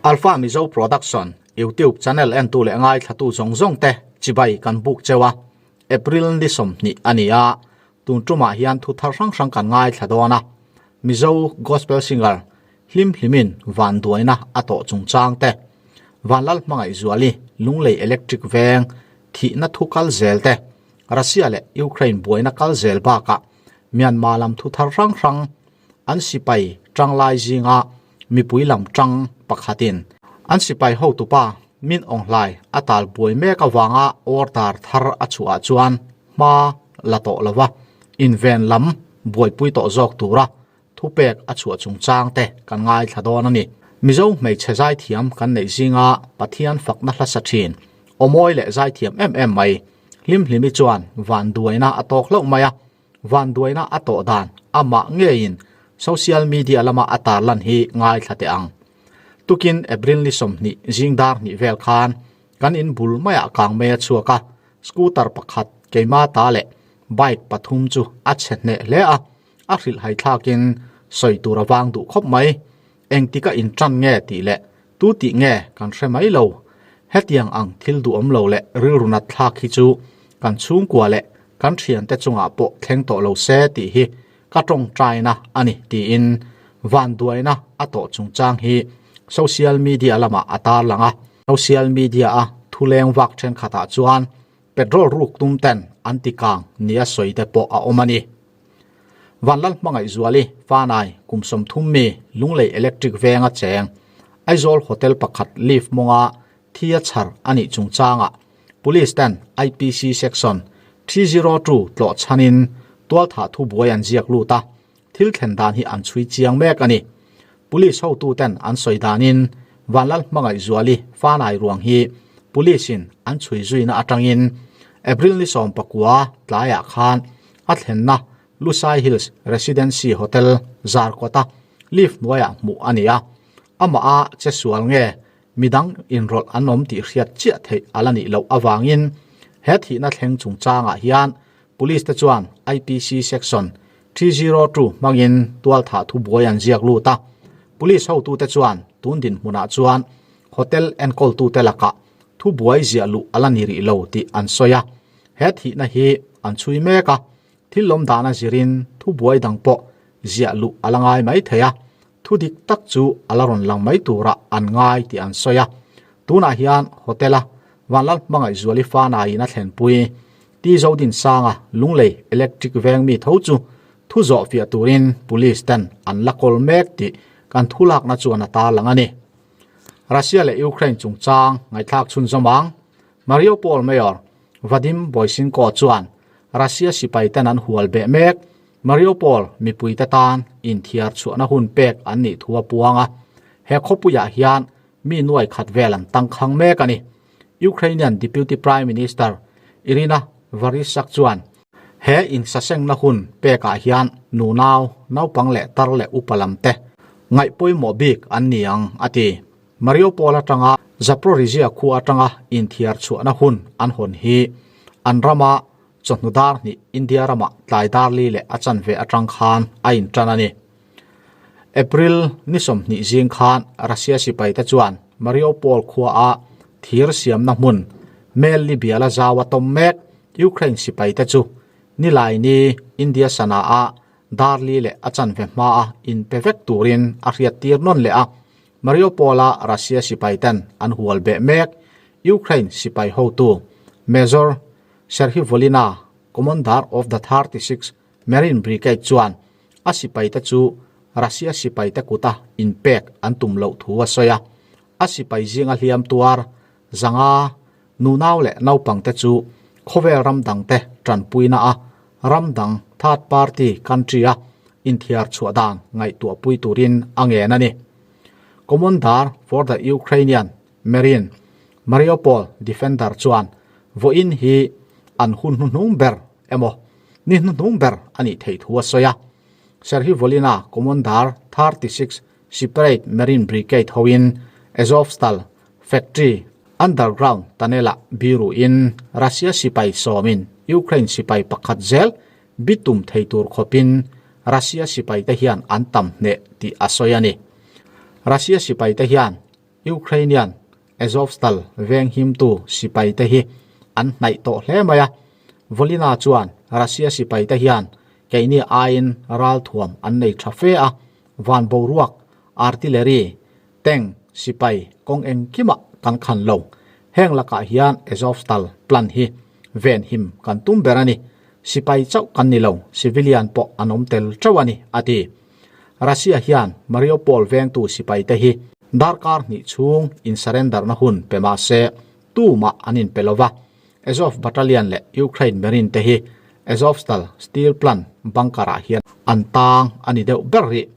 Alpha Mizo Production YouTube channel entu leh ngaithlatu zawng zawng te chibai kan buk cheu a, April ni 20 a ni a, tun tumah hian thu thar hrang hrang kan ngaithla dawn a, Mizo Gospel Singer hlim hlimin van duaina a tawh chungchang te, Vanlal Hmangaihzuali Lunglei Electric Veng thihna thu kal zel te, Russia leh Ukraine buaina kal zel bakah Myanmar lam thu thar hrang hrang an sipai tanglai zinga mipui lam tang pakhatin an sipai hotupa Min Aung Hlaing a tal buai mek avanga order thar a chhuah chuan hma la tawh lova inven lam buaipui tawh zawk tura thupek a chhuah chungchang te kan ngaithla dawn a ni. Mizo hmeichhe zaithiam kan neih zinga Pathian fakna hlasa thin, awmawi leh zaithiam em em mai, Hlimhlimi chuan vanduaina a tawk hlauh mai a, vanduaina a tawh dan amah ngeiin social media lama a tarlan hi ngaithla teh ang. Tukin April ni 20 zing dar hnih vel khan kan in bul maiah kangmei a chhuak a, scooter pakhat keima ta leh bike pathum chu a chhe hneh hle a, a hrilh hai thlakin sawi tur a vang duh khawp mai. Engtika in tan nge tih leh tu tih nge kan hre mai lo. Hetiang ang thil duhawm lo leh rilru nat thlak hi chu kan chhungkua leh kan thiante chungah pawh thleng tawh lo se tih hi ka tawngtaina a ni tiin vanduaina a tawh chungchang hi social media lamah a tarlang a. Social media a thuleng vak thenkhatah chuan petrol ruk tum ten an ti kang nia sawi te pawh a awm a ni. Vanlal Hmangaihzuali Fanai kum 30 mi Lunglei Electric Venga cheng Aizawl Hotel pakhat lift mawnga thi a chhar a nih chungchangah Police ten IPC Section 302 tlawh chhanin tualthah thu buai an ziak lut a, thil thlen dan hi an chhui chiang mek a ni. Police hotu ten an sawi danin Vanlal Hmangaihzuali Fanai ruang hi Police in an chhui zuina atangin April ni 19 tlaiah khan a thlenna Lusai Hills Residency Hotel Zarkawta lift hnuaiah hmuh a ni a, amah a che sual nge midang inrawlh an awm tih hriat chiah theih a la nih loh avangin he thihna thleng chungchangah hian Police te chuan IPC Section 302 hmangin tualthah thu buai an ziak lut a, Police hotute chuan tun dinhmunah chuan hotel enkawltute lakah thu buai ziah luh a la ni rih lo tih an sawi a, he thihna hi an chhui mek a, thil lawm dana zirin thu buai dang pawh ziah luh a la ngai mai thei a, thu dik tak chu a la rawn lang mai turah an ngai tih an sawi a. Tunah hian hotel a Vanlal Hmangaihzuali Fanaiin a thlenpui Ti Zodinsanga Lunglei Electric Veng mi tho chu thu zawh fiah turin Police ten an la kawl mek tih kan thulakna chuan a tarlang a ni. Russia leh Ukraine chungchang ngaihthlak chhunzawm ang. Mariupol Mayor Vadim Boysenko chuan Russia sipai ten an hual beh mek. Mariupol mipuite tan inthiar chhuahna hun pek an nih thu a puang a, he khawpuiah hian mi nuai khat vel an tangkhang mek a ni. Ukrainian Deputy Prime Minister Iryna Vereshchuk chuan he insasengna hun pekah hian nunau, naupang leh tar leh upa lam te ngaih pawimawh bik an ni ang, a ti. Mariupol atanga Zaporizhzhia khua atanga inthiar chhuahna hun an hawn hi an rama chawhnu dar hnih India rama tlai dar li leh a chanve atang khan a intan a ni. April ni 20 zing khan Russia sipaite chuan Mariupol khua a thir siamna hmun Mel Libya la zau a tawm mek Ukraine sipaite chu nilai ni India sana a dar li leh a chanve hma a inpe vek turin a hriat tir nawn leh a. Mariupol a Russia sipai ten an hual beh mek Ukraine sipai hotu Major Serhiy Volyna, Commander of the 36 Marine Brigade chuan a sipai te chu Russia sipai te kuta inpek an tum loh thu a sawi a. A sipai zinga hliam tuar zanga nunau leh naupang te chu khawvel ram dang te tanpuina a ram dang third party country a inthiar chhuah dan ngaihtuahpui turin a ngen a ni. Commander for the Ukrainian Marine Mariupol Defender chuan vawiin hi an hun hnuhnung ber emaw ni hnuhnung ber a nih theih thu a sawi a. Serhiy Volyna Commander 36 Separate Marine Brigade hoin Azovstal Factory Underground tunnel-ah biru in Russia sipai sawmin Ukraine sipai pakhat zel bitum thei tur khawpin Russia sipai te hian an tam hneh tih a sawi a ni. Russia sipai te hian Ukrainian Azovstal venghimtu sipaite hi an hnaih tawh hle mai a, Volina chuan Russia sipaite hian keini aiin ralthuam an nei tha fe a, van boruak, artillery, tank, sipai kawng engkimah kan khan lo. Heng lakah hian Azovstal plan hi venhim kan tum ber a ni. Sipai chauh kan ni lo, civilian pawh an awm tel teuh a ni, a ti. Russia hian Mariupol vengtu sipaite hi darkar hnih chhung in surrender na hun pe mah se tumah an inpe lo va. Azov Battalion leh Ukraine Marine te hi Azovstal steel plant bunker ah hian an tang a ni deuh ber rih.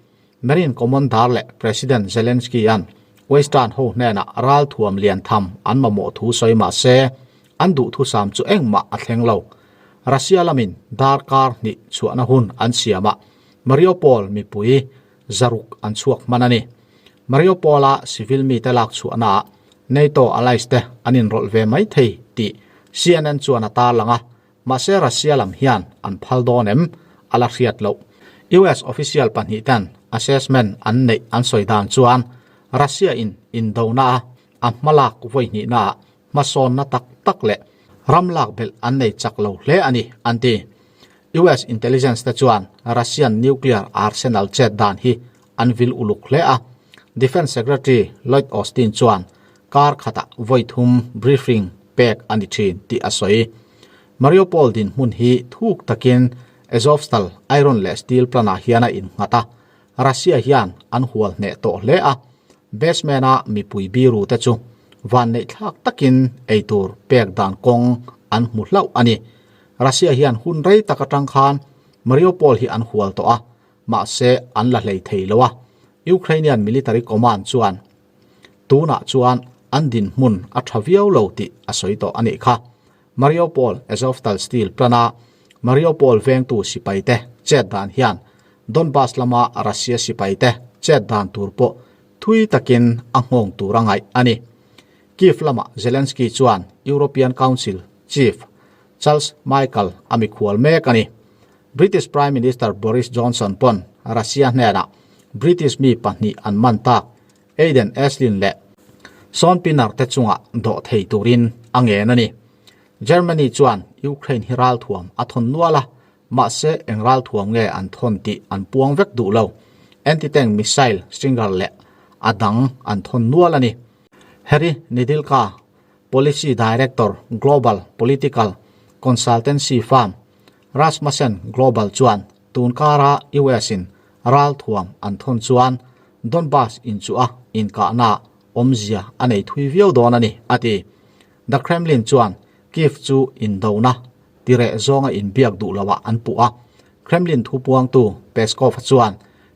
Marine Commander leh President Zelensky an Western ho hnenah ralthuam lian tham an mamawh thu sawi mah se an duhthusam chu engmah a thleng lo. Russia lamin darkar hnih chhuahna hun an siam a, Mariupol mipui zaruk an chhuak hman a ni. Mariupol-a civil mite lak chhuahnaah NATO allies te an inrawlh ve mai thei tih CNN chuan a tarlang a, mahse Russia lam hian an phal dawn em a la hriat loh. US official pahnih ten assessment an neih an sawi dan chuan Russia in indona a a hmalak vawi hnihnaah hmasawnna tak tak leh ram lak belh an nei chak lo hle a ni, an ti. US intelligence te chuan Russian nuclear arsenal chet dan hi an vil uluk hle a. Defence Secretary Lloyd Austin chuan kar khatah vawi thum briefing pek a ni thin tih a sawi. Mariupol dinhmun hi thuk takin Azovstal iron leh steel plant-ah hian a innghat a, Russia hian an hual hneh tawh hle a, basement-a mipui biru te chu vanneihthlak takin eitur pek dan kawng an hmu hlauh a ni. Russia hian hun rei tak atang khan Mariupol hi an hual tawh a, mahse an la hlei thei lo a. Ukrainian military command chuan tunah chuan an dinhmun a tha viau lo tih a sawi tawh a nih kha. Mariupol Azovstal Steel Plant-a Mariupol vengtu sipaite chet dan hian Donbas lama Russia sipaite chet dan tur pawh thui takin a nghawng tur a ngaih a ni. Kyiv lamah Zelensky chuan European Council Chief Charles Michael a mikhual mek a ni. British Prime Minister Boris Johnson pawn Russia hnenah British mi pahnih an man tak Aiden Aslin leh Sean Pinner te chungah dawh thei turin a ngen a ni. Germany chuan Ukraine hi ralthuam a thawn nual a, mahse eng ralthuam nge an thawn tih an puang vek duh lo. Anti-tank missile Stinger leh a dang an thawn nual a ni. Harry Nidilka, Policy Director, Global Political Consultancy Firm, Rasmussen Global chuan tun kara US in ralthuam an thawn chuan Donbas inchuh a inkahna awmzia a nei thui viau dawn a ni, a ti. The Kremlin chuan Kyiv chu indona tireh zawnga inbiak duh loah an puh a. Kremlin thupuangtu Peskov chuan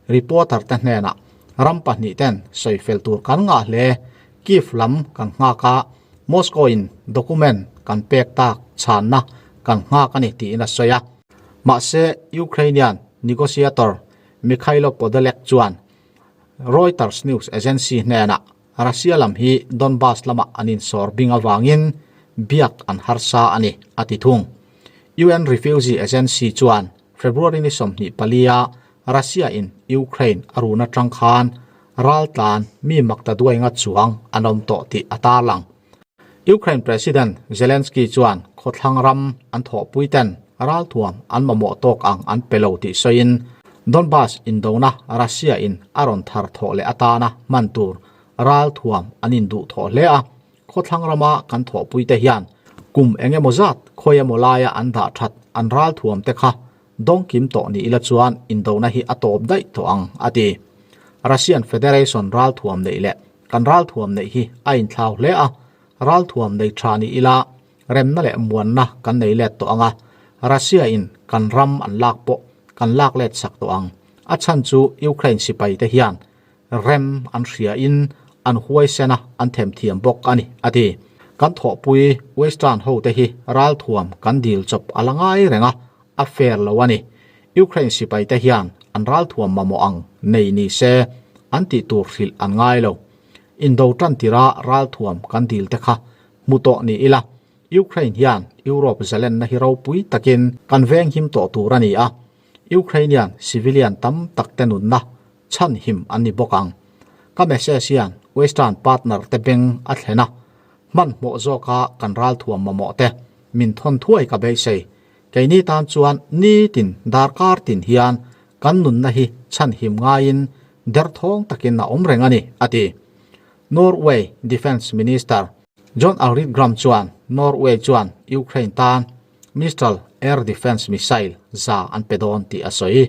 reporter te hnenah ram pahnih ten sawifel tur kan ngah hle, Kyiv lam kan nghak a, Moscow in document kan pek tak chhanna kan nghak a ni tiin a sawi a. Mahse, Ukrainian negotiator Mykhailo Podolyak chuan Reuters news agency hnenah Russia lam hi Donbas lamah an insawr bing avangin biak an harsa a ni, a ti thung. UN Refugee Agency chuan February ni 24 a Russia in Ukraine a run atang khan raltlan mi makta duai nga chuang an awm tawh tih a tarlang. Ukraine President Zelensky chuan khawthlang ram an thawhpui ten ralthuam an mamawh tawk ang an pe lo tih sawiin Donbas indona Russia in a rawn thar thawh leh atana hman tur ralthuam an induh thawh hle a, khawthlang rama kan thawhpui te hian kum eng emaw zat khawi emaw laia an dah that an ralthuam te kha dawngkim tawh ni ila chuan indona hi a tawp daih tawh ang, a ti. Russian Federation ralthuam neih leh kan ralthuam neih hi a inthlau hle a, ralthuam nei tha ni ila remna leh muanna kan nei let tawh ang a, Russia in kan ram an lak pawh kan lak let sak tawh ang. A chhan chu Ukraine sipai te hian rem an hria in an huaisen a, an themthiam bawk a ni, a ti. Kan thawhpui Western ho te hi ralthuam kan dil chawp a la ngai reng a, a fair lo a ni. Ukraine sipai te hian an ralthuam mamawh ang nei ni se an tih tur hrilh an ngai lo. Indo tan tira ralthuam kan dil te kha hmu tawh ni ila, Ukraine hian Europe zalenna hi ropui takin kan venghim tawh tur a ni a, Ukrainian civilian tam tak te nunna chhanhim an ni bawk ang. Ka message hian Western partner te beng a thlen a, hmanhmawh zawka kan ralthuam mamawh te min thawn thuai ka beisei. Keini tan chuan nitin darkar tin hian kan nunna hi chhanhim ngaiin derthawng takin a awm reng a ni, a ti. Norway Defence Minister John Alrid Gram chuan Norway chuan Ukraine tan Mistral air defence missile za an pe dawn tih a sawi.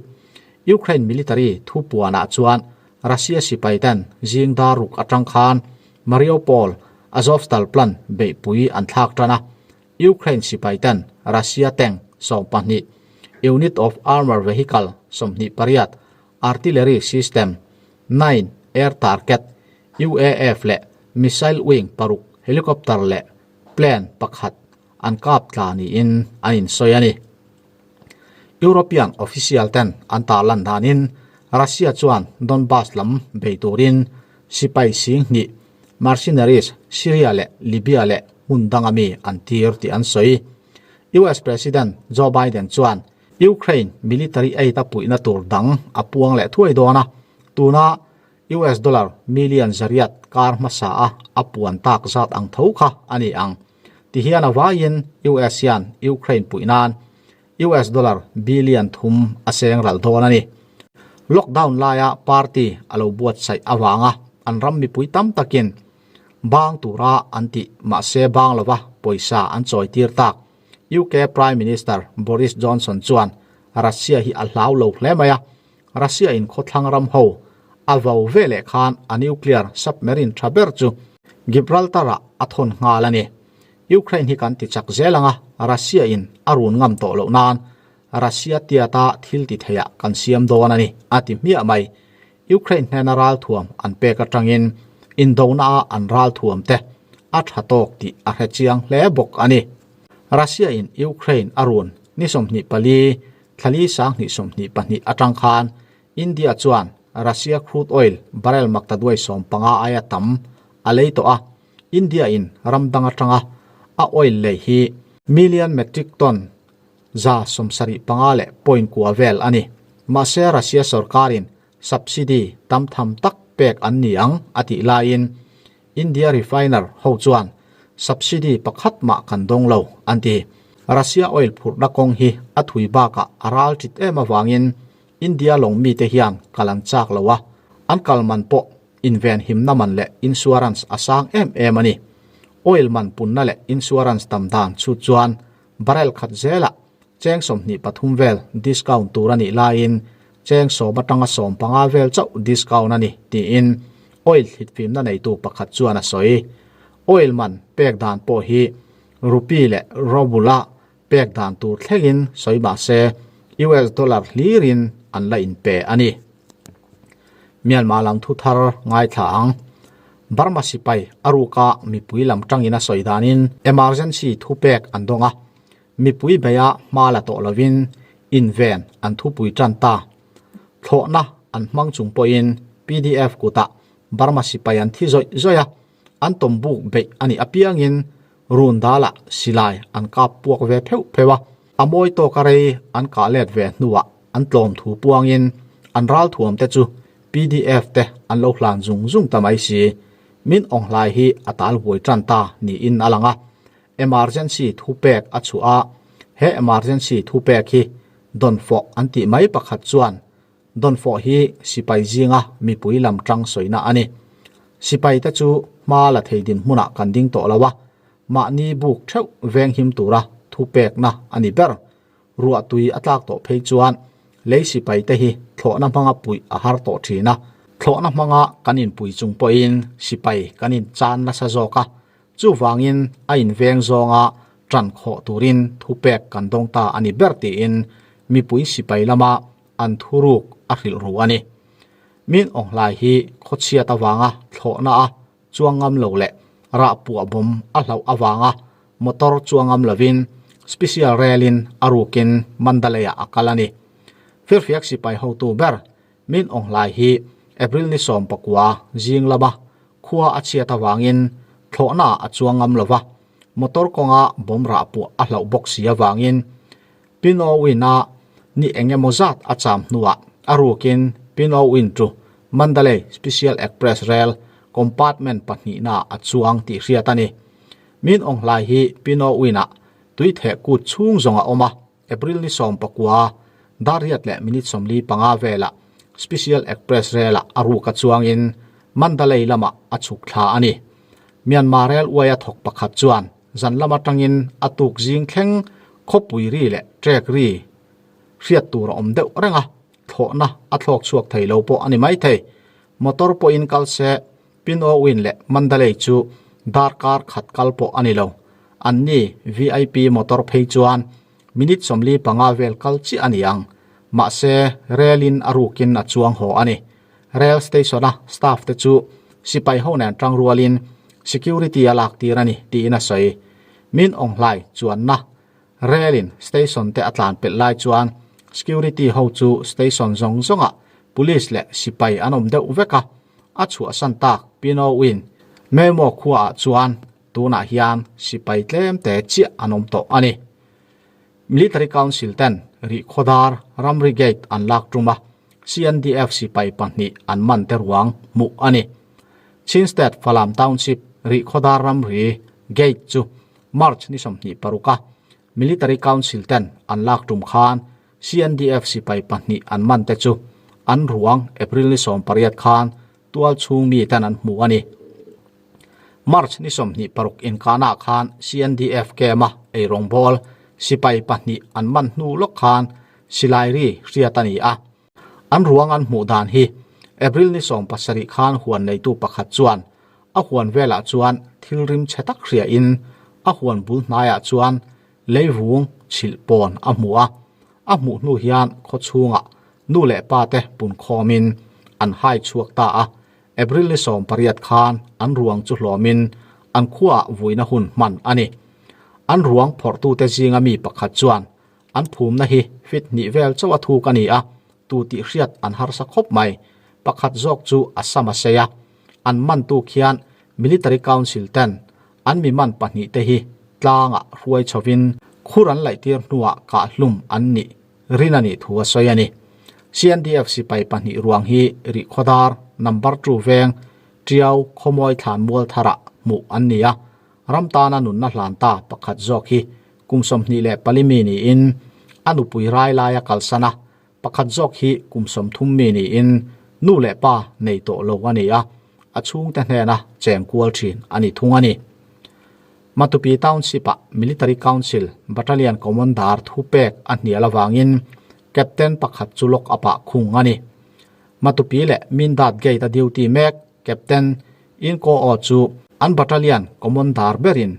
Ukraine military thupuanah chuan Russia sipaiten zing dar ruk atang khan Mariupol Azovstal plant beihpui an thlak tan a. Ukraine sipaiten Russia tank 12, unit of armour vehicle 28, artillery system nine, air target, UAV leh missile wing paruk, helicopter leh plane pakhat an kap tla niin an insawi a ni. European official ten an tarlan danin Russia chuan Donbas lam bei turin sipai sing hnih mercenaries Syria leh Libya leh hmun danga mi an tir tih an sawi. US President Joe Biden chuan Ukraine military aid a puihna tur dang a puang leh thuai dawn a, tuna US dollar million zariat kar hmasa a a puan tak zat ang tho kha a ni ang. Ti hian a vaiin US hian Ukraine puih nan US dollar billion thum a seng ral dawn a ni. Lockdown laia party a lo buatsaih avanga an ram mipui tam takin bang tura an tih mahse bang lova pawisa an chawi tir tak. UK Prime Minister Boris Johnson chuan Russia hi a hlau lo hle mai a, Russia in khawthlang ram ho a vau ve leh khan a nuclear submarine tha ber chu Gibraltar ah a thawn nghal a ni. Ukraine hi kan ti chak zel ang a, Russia in a run ngam tawh loh nan Russia tiata thil ti theiah kan siam dawn a ni, a ti hmiah mai. Ukraine hnena ralthuam an pek atangin indona a an ralthuam te a tha tawk tih a hre chiang hle bawk a ni. Russia in Ukraine a run ni 24 Thlali 2022 atang khan India chuan Russia crude oil barrel maktaduai 15 aia tam a lei tawh a, India in ram dang atanga a oil lei hi million metric ton 75 leh point kua vel a ni. Mahse Russia sorkarin subsidy tam tham tak pek an ni ang a tih laiin India refiner ho chuan subsidy pakhat mah kan dawng lo, an ti. Russia oil phurhna kawng hi a thui bakah a ral ṭit em avangin India lawng mite hian kal an chak lo a, an kal man pawh inven himna man leh insurance a sang em em a ni. Oil man punna leh insurance tam dan chhut chuan barrel khat zelah cheng 23 vel discount tur a nih laiin cheng 10 atanga 15 vel chauh discount a ni, tiin oil thlitfimna neitu pakhat chuan a sawi. Oil man pek dan pawh hi rupee leh ruble-a pek dan tur thlengin sawi mah se US dollar hlirin an la inpe a ni. Myanmar lam thu thar ngaithla ang. Burma sipai a ruka mipui lam tangin a sawi danin emergency thupek an dawng a, Mipui beia hma la tawh lovin inven an thupui tan ta. Thlawhna an hmang chung pawhin pdf kutah Burma sipai an thi zawih zawih a, an tawmbuk beih a nih apiangin run dalah silai an kap puak ve pheuh pheuh a. A mawi tawka rei an kah let ve hnuah an tlawm thu puangin an ralthuam te chu pdf te an lo hlan zung zung ta mai si. Min awnghlai hi a tal buai tan ta niin a lang a. Emergency thupek a chhuah a, he emergency thupek hi dawnfawh an tih mai pakhat chuan dawnfawh hi sipai zinga mipui lam tang sawina a ni. Sipai te chu hma la thei dinhmunah kan ding tawh lo a, mahni buk theuh venghim tura thupekna a ni ber. Ruah tui a tlak tawh phei chuan lei sipai te hi thlawhna hmanga puih a har tawh thin a, thlawhna hmanga kan inpui chung pawhin sipai kan inchan nasa zawk a, Chuvangin a inveng zawnga ṭan khawh turin thupek kan dawng ta a ni ber tiin mipui sipai lama an thuruk a hrilh ru a ni. Min Aunghlai hi khawchhiat avanga thlawhna a chuang ngam lo leh rah puah bawm a hlauh avanga motor chuang ngam lovin special rail in a rukin Mandalay-ah a kal a ni. Firfiak sipai hotu ber Min Aunghlai hi April ni 19 zing lama Khua a chhiat avangin thlawhna a chuang ngam lo va, motor kawnga bomb rah puah a hlauh bawk si avangin Pinowin-a ni eng emaw zat a cham hnuah a rukin Pinowin to Mandalay Special Express Rail compartment pahnihnaah a chuang tih hriat a ni. Min Aung Hlai hi Pino Win-ah tui theh kut chhung zawng a awm a, April ni 19, dar riat leh minute 45 velah Special Express Rail-ah a ruk a chuangin Mandalay lamah a chhuk thla a ni. Myanmar Rail uaia thawk pakhat chuan zan lam atangin a tuk zing thleng khawpui ri leh trek ri hriat tur a awm deuh reng a, thlawhna a thlawk chhuak thei lo pawh a ni maithei. Motor pawhin kal se Pinowin leh Mandalay chu darkar khat kal pawh a ni lo. Anni VIP motor phei chuan minute 45 vel kal chiah a ni ang. Mahse, rel-in a rukin a chuang haw a ni. Rail station-a staff te chu sipai ho nen tang rualin security a lak tir a ni tiin a sawi. Min Aung Hlai chuanna Rail-in station te a tlan pelh lai chuan security ho chu station zawng zawngah police leh sipai an awm deuh vek a, a chhuahsan tak Pinowin Memo khuaah chuan tunah hian sipai tlem te chiah an awm tawh a ni. Military Council ten Rihkhawdar ramri gate an lak tum a, CNDF sipai pahnih an man te ruang hmuh a ni. Chin State Falam Township Rihkhawdar ramri gate chu March ni 26 a Military Council ten an lak tum khan CNDF sipai pahnih an man te chu an ruang April ni 18 khan tual chhung mi ten an hmu a ni. March ni 26 inkahnaah khan CNDF camp a eirawngbawl sipai pahnih an man hnu lawk khan silai ri hriat a ni a. An ruang an hmuh dan hi April ni 17 khan huan neitu pakhat chuan a huan velah chuan thil rim chhe tak hriain a huan bul hnaiah chuan leivung chhilh pawn a hmu a. A hmuh hnu hian khaw chhungah nu leh pa te punkhawmin an hai chhuak ta a. April ni 18 khan an ruang chu hlawmin an khuaah vuina hun hman a ni. An ruang phawrhtute zinga mi pakhat chuan An phumna hi fit hnih vel chauh a thuk a ni a, tu tih hriat an harsa khawp mai. Pakhat zawk chu a sam a sei a. An mantu khian Military Council ten an mi man pahnih te hi tlangah hruai chhovin khur an laihtir hnuah kahhlum an nih rin a nih thu a sawi a ni. CNDF sipai pahnih ruang hi Rihkhawdar Number Two veng Tiau Khawmawi Thlan Mual tharah hmuh an ni a, ram tana nunna hlan ta pakhat zawk hi kum 24 mi niin a nupui rai laia kalsan a, pakhat zawk hi kum 30 mi niin nu leh pa nei tawh lo a ni a, a chhungte hnena cheng kual thin a ni thung a ni. Matupi Township-ah Military Council Battalion Commander thu pek a hnial avangin Captain pakhat chu lock up-ah khung a ni. Matupi leh Mindat Gate-a duty mek Captain Inko Aw chu an Battalion Commander berin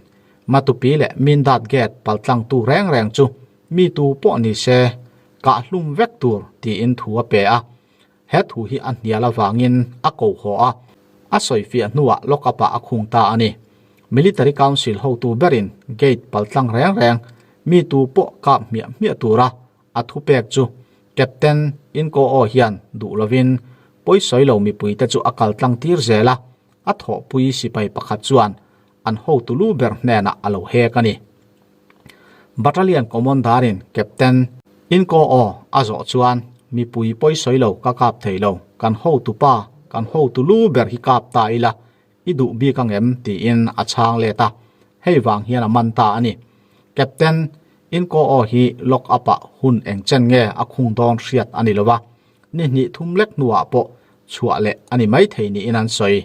Matupi leh Mindat Gate paltlangtu reng reng chu mi tu pawh ni se kah hlum vek tur tiin thu a pe a. He thu hi a hnial avangin a ko haw a, a sawifiah hnuah lock-up-ah a khung ta a ni. Military Council hotu berin gate paltlang reng reng mi tu pawh kap hmiah hmiah tura a thupek chu Captain Inko Aw hian duh lovin pawisawi lo mipuite chu a kaltlang tir zel a, a thawhpui sipai pakhat chuan an hotu lu ber hnenah a lo hek a ni. Battalion Commander-in Captain Inko Aw a zawh chuan mipui pawisawi lo ka kap thei lo, kan hotu pa, kan hotu lu ber hi kap ta ila, i duh bik ang em? tiin a chhang let a, hei vang hian a man ta a ni. Captain Inko Aw hi lock up-ah hun eng chen nge a khung dawn hriat a ni lo va, ni hnih thum lek hnuah pawh chhuah leh a ni maithei niin an sawi.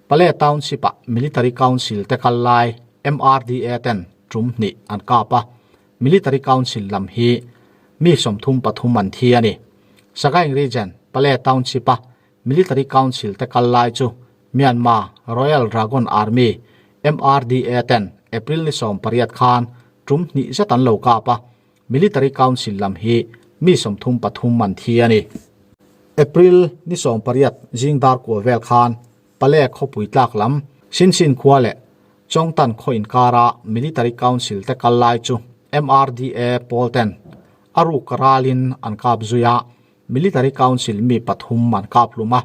Pale Township-ah Military Council te kal lai MRDA ten tum hnih an kap a, Military Council lam hi mi 33 an thi a ni. Sagaing Region, Pale Township-a Military Council te kal lai chu Myanmar Royal Dragon Army, MRDA, ten April ni 18 khan tum hnih zet an lo kap a, Military Council lam hi mi 33 an thi a ni. April ni 18 zing dar kua vel khan Pale khawpui tlak lam Sinsin khua leh Chawngtan khaw inkara Military Council te kal lai chu MRDA pawl ten a ruk ralin an kap zui a, Military Council mi pathum an kap hlum a.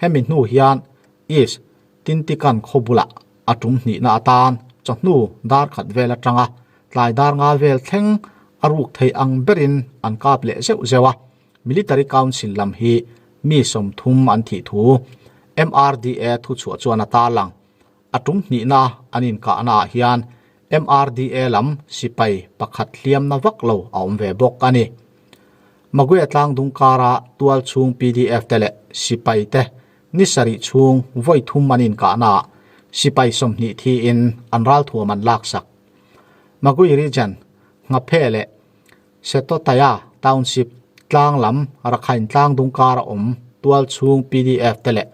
Hemi hnu hian East Tintikan khaw bulah a tum hnihna atan chawhnu dar khat vel atanga tlai dar nga vel thleng a ruk thei ang berin an kap leh zeuh zeuh a. Military Council lam hi mi 30 an thih thu MRDA thuchhuah chuan a tarlang. A tum hnihna an inkahnaah hian MRDA lam sipai pakhat hliamna vak lo a awm ve bawk a ni. Maguia tlangdung kara tual chhung pdf te leh sipai te ni sarih chhung vawi thum an inkahnaah sipai 20 thiin an ralthuam an laksak. Magui Region, Nghaphe leh Setotaya Township tlang lam Rakhine tlangdung kara awm tual chhung pdf te leh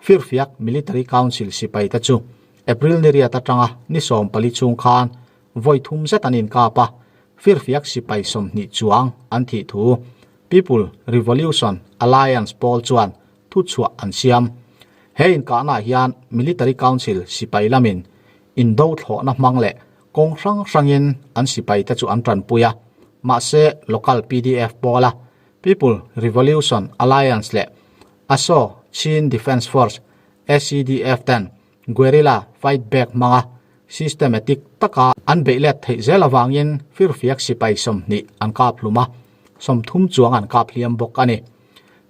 Firfiak Military Council sipai te chu April ni riat atanga ni 14 chhung khan vawi thum zet an inkap a, Firfiak sipai 20 chuang an thih thu People Revolution Alliance pawl chuan thuchhuah an siam. He inkahnaah hian Military Council sipai lamin indo thlawhna hmang leh kawng hrang hrangin an sipai te chu an tanpui a, mahse local pdf pawla People Revolution Alliance leh Aso Chin Defence Force, ACDF, ten guerrilla fight back hmanga systematic taka an beih let theih zel avangin firfiak sipai 20 an kap hlum a, 30 chuang an kap hliam bawk a ni.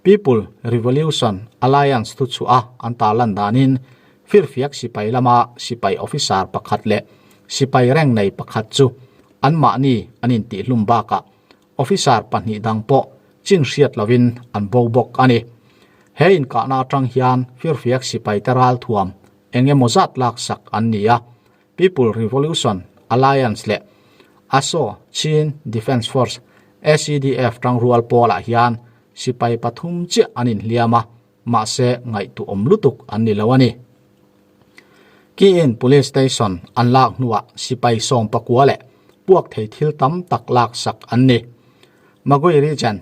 People Revolution Alliance thuchhuah a an tarlan danin firfiak sipai lama sipai officer pakhat leh sipai reng nei pakhat chu anmahni an intihhlum bakah officer pahnih dang pawh chin hriat lovin an bo bawk a ni. He inkahna atang hian firfiak sipai te ralthuam eng emaw zat laksak an ni a, People Revolution Alliance leh Aso Chin Defence Force, ACDF, tangrual pawlah hian sipai pathum chiah an inhliam a, mahse ngaihtuahawm lutuk an ni lo a ni. Kiin Police Station an lak hnuah sipai 19 leh puak thei thil tam tak laksak an ni. Magui Region,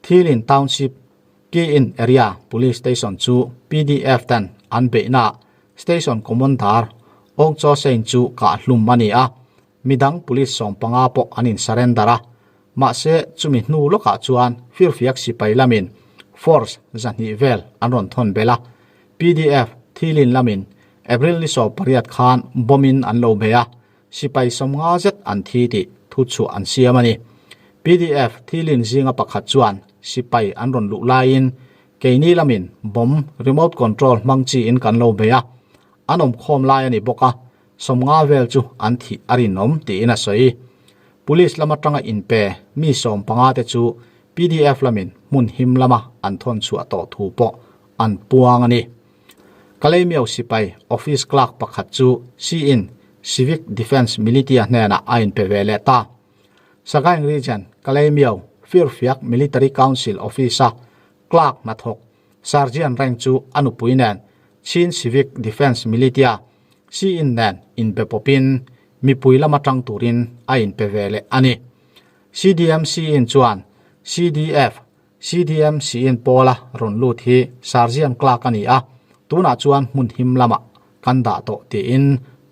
Thilin Township, Kiin Area Police Station chu PDF ten an beihnaah Station Commander Aung Chaw Sein chu kah hlum a ni a, midang police 15 pawh an in surrender a, mahse chumi hnu lawkah chuan firfiak sipai lamin force 200 vel an rawn thawn belh a, PDF Thilin lamin April ni 18 khan bomb in an lo bei a, sipai 50 zet an thi tih thuchhuah an siam a ni. PDF Thilin zinga pakhat chuan sipai an rawn luh laiin keini lamin bomb remote control hmang chiin kan lo bei a, an awm khawm lai a ni bawk a, 50 vel chu an thih a rinawm tiin a sawi. Police lam atanga inpe mi 15 te chu PDF lamin hmun him lama an thawn chhuah tawh thu pawh an puang a ni. Kalaymyo sipai office clerk pakhat chu siin Civic Defence Militia hnenah a inpe ve leh ta. Sagaing Region Kalaymyo Firfiak Military Council Office-a clerk hnathawk Sergeant rank chu a nupui nen Chin Civic Defence Militia siin nen inbe pawpin mipui lama tang turin a inpe ve leh a ni. CDM siin chuan CDF, CDM siin pawla rawn lut hi Sergeant clerk a ni a, tunah chuan hmun him lamah kan dah tawh tiin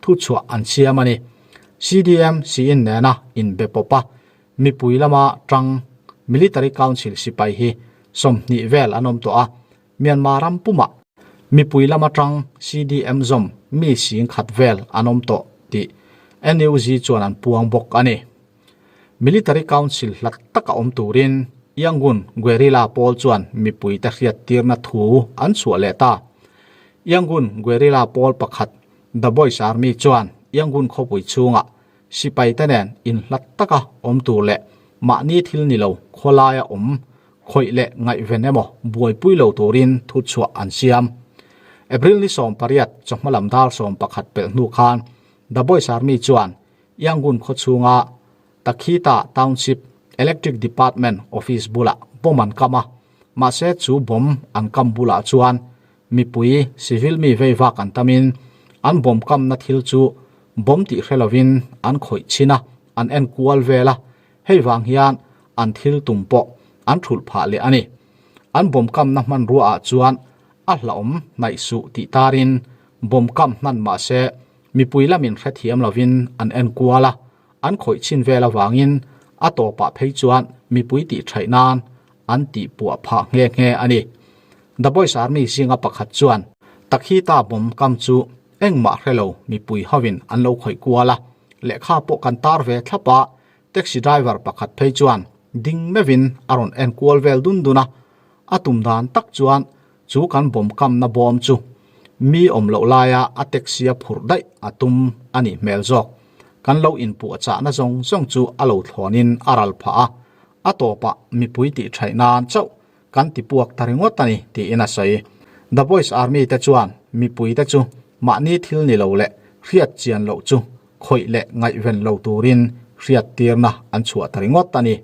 thuchhuah an siam a ni. CDM siin nena inbe pawp a, mipui lama tang Military Council sipai hi 20 vel an awm tawh a, Myanmar ram pumah mipui lama tang CDM zawm mi 10,000 vel an awm tawh tih NUG chuan an puang bawk a ni. Military Council hlat taka awm turin Yangon Guerrilla pawl chuan mipui te hriat tirna thu an chhuah leh ta. Yangon Guerrilla pawl pakhat The Boys Army chuan Yangon khawpui chhungah sipai te nen inhlat taka awm tur leh mahni thil ni lo khawlaia awm khawih leh ngaihven emaw buaipui lo turin thuchhuah an siam. April ni 18 chawhma lam dar 11 pelh hnu khan The Boys Army chuan Yangon khaw chhunga Takhita Township Electric Department Office bulah bomb an kam a, mahse chu bomb an kam bulah chuan mipui civil mi veivak an tamin an bomb kamna thil chu bomb tih hre lovin an khawih chhin a, an en kual vel a, hei vang hian an thil tum pawh an thulh phah leh a ni. An bomb kamna hmanruaah chuan a hlauhawm hnaih suh tih tarin bomb kam hnan mahse mipui lamin hrethiam lovin an en kual a, an khawih chhin vel avangin a tawpah phei chuan mipui tih thaih nan an tih puah phah nghe nghe a ni. The Boys Army zinga pakhat chuan Takhita bomb kam chu engmah hre lo mipui hovin an lo khawih kual a, lehkha pawh kan tar ve thlap a, taxi driver pakhat phei chuan ding meuhin a rawn en kual vel dun dun a, a tum dan tak chuan. Chu kan bomb kamna bawm chu mi awm loh laia a taxi a phurh daih a tum a nih hmel zawk. Kan lo inpuahchahna zawng zawng chu a lo thlawnin a ral phah a, a tawpah mipui tihṭhaih nan chauh kan ti puak ta ringawt a ni tiin a sawi. The Voice Army te chuan mipui te chu mahni thil ni lo leh hriat chian loh chu khawih leh ngaihven lo turin hriattirna an chhuah ta ringawt a ni.